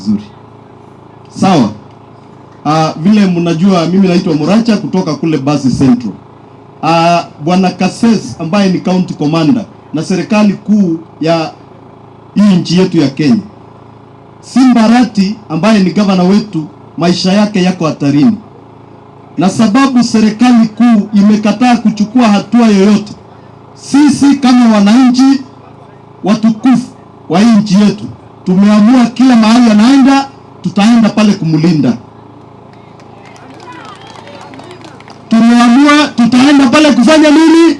Vizuri. Sawa. Vile mnajua mimi naitwa Muracha kutoka kule Basi Central. Bwana Kases ambaye ni county commander na serikali kuu ya hii nchi yetu ya Kenya. Simba Arati ambaye ni gavana wetu, maisha yake yako hatarini, na sababu serikali kuu imekataa kuchukua hatua yoyote, sisi kama wananchi watukufu wa hii nchi yetu tumeamua kila mahali anaenda, tutaenda pale kumlinda. Tumeamua tutaenda pale kufanya nini?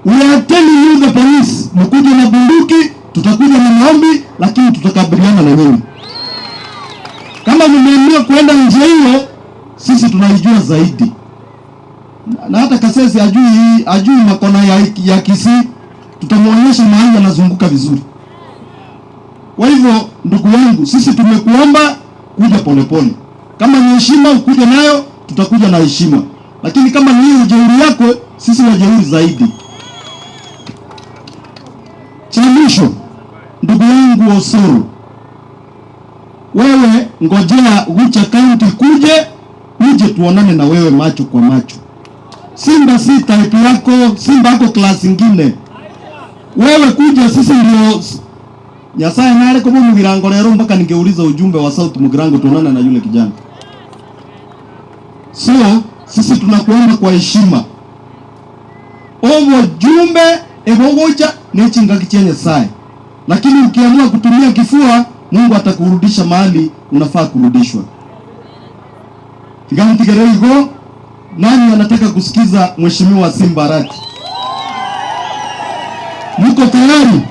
We are telling you the police, mkuje na bunduki, tutakuja na maombi, lakini tutakabiliana na nyinyi. Kama mmeamua kuenda njia hiyo, sisi tunaijua zaidi, na hata Kasesi ajui makona ya Kisii, tutamwonyesha mahali anazunguka vizuri. Kwa hivyo ndugu yangu, sisi tumekuomba kuja polepole. Kama ni heshima ukuje nayo, tutakuja na heshima, lakini kama ni hiyo ujeuri yako, sisi wajeuri zaidi. Cha mwisho, ndugu yangu Osoro, wewe ngojea Gucha County kuje, uje tuonane na wewe macho kwa macho. Simba si type yako, Simba ako class ingine. Wewe kuja, sisi ndio Nyasaye nare kwa Mugirango lero mpaka ningeuliza ujumbe wa South Mugirango tuonane na yule kijana. So sisi tunakuomba kwa heshima, obo jumbe ebogocha nechingaki cha Nyasaye, lakini ukiamua kutumia kifua, Mungu atakurudisha mahali unafaa kurudishwa. Tigamtigereigo, nani anataka kusikiza Mheshimiwa Simba Arati? Mko tayari?